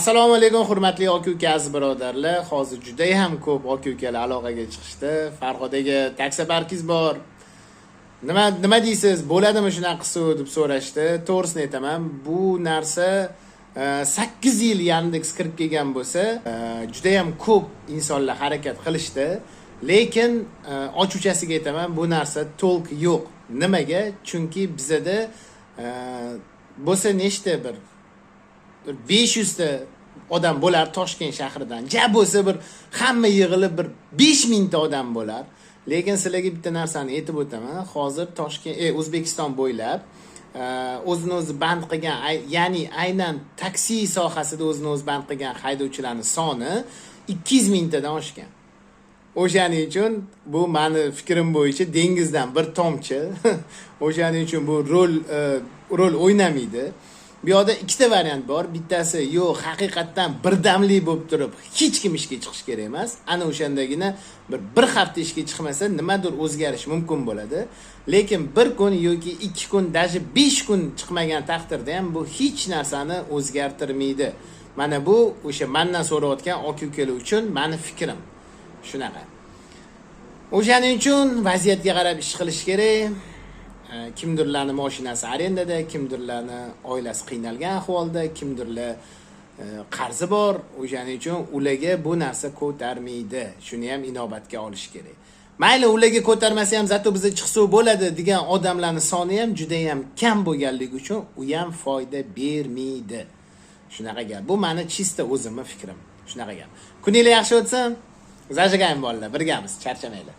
Assalomu alaykum, hurmatli aka uka, aziz birodarlar. Hozir juda ham ko'p aka ukalar aloqaga chiqishdi. "Farhod aka, taksoparkingiz bor, nima deysiz, bo'ladimi shunaqa qilsa?" deb so'rashdi. To'g'risini aytaman, bu narsa 8 yil Yandeks kirib kelgan bo'lsa, judayam ko'p insonlar harakat qilishdi, lekin ochuchasiga aytaman, bu narsa толк yo'q. Nimaga? Chunki bizada bo'lsa nechta, bir 500 ta odam bo'lar Toshkent shahridan, ja bo'lsa bir hamma yig'ilib bir 5000 ta odam bo'lar. Lekin sizlarga bitta narsani aytib o'taman: hozir Toshkent, O'zbekiston bo'ylab o'zini o'zi band qilgan, ya'ni aynan taksi sohasida o'zini o'zi band qilgan haydovchilarni soni 200 mingtadan oshgan. O'shaning uchun bu mani fikrim bo'yicha dengizdan bir tomchi. O'shaning uchun bu rol o'ynamaydi. Bu yoqda ikkita variant bor. Bittasi, yo'q, haqiqatdan birdamlik bo'lib turib, hech kim ishga chiqish kerak emas. Ana o'shandagina bir hafta ishga chiqmasa, nimadir o'zgarish mumkin bo'ladi. Lekin bir kun yoki 2 kun, даже 5 kun chiqmagan taqdirda ham bu hech narsani o'zgartirmaydi. Mana bu o'sha mandan so'rayotgan aka ukalar uchun mani fikrim shunaqa. O'shaning uchun vaziyatga qarab ish qilish kerak. Kimdirlarni mashinasi arendada, kimdirlarni oilasi qiynalgan ahvolda, kimdirlar qarzi bor. O'shaning uchun ularga bu narsa ko'tarmaydi, shuni ham inobatga olish kerak. Mayli, ularga ko'tarmasa ham, зато biza chiqsa bo'ladi degan odamlarni soni ham judayam kam bo'lganligi uchun u ham foyda bermaydi. Shunaqa gap. Bu mani чисто o'zimni fikrim, shunaqa gap. Kuninglar yaxshi o'tsin. Зажигаем, bolalar, birgamiz, charchamanglar.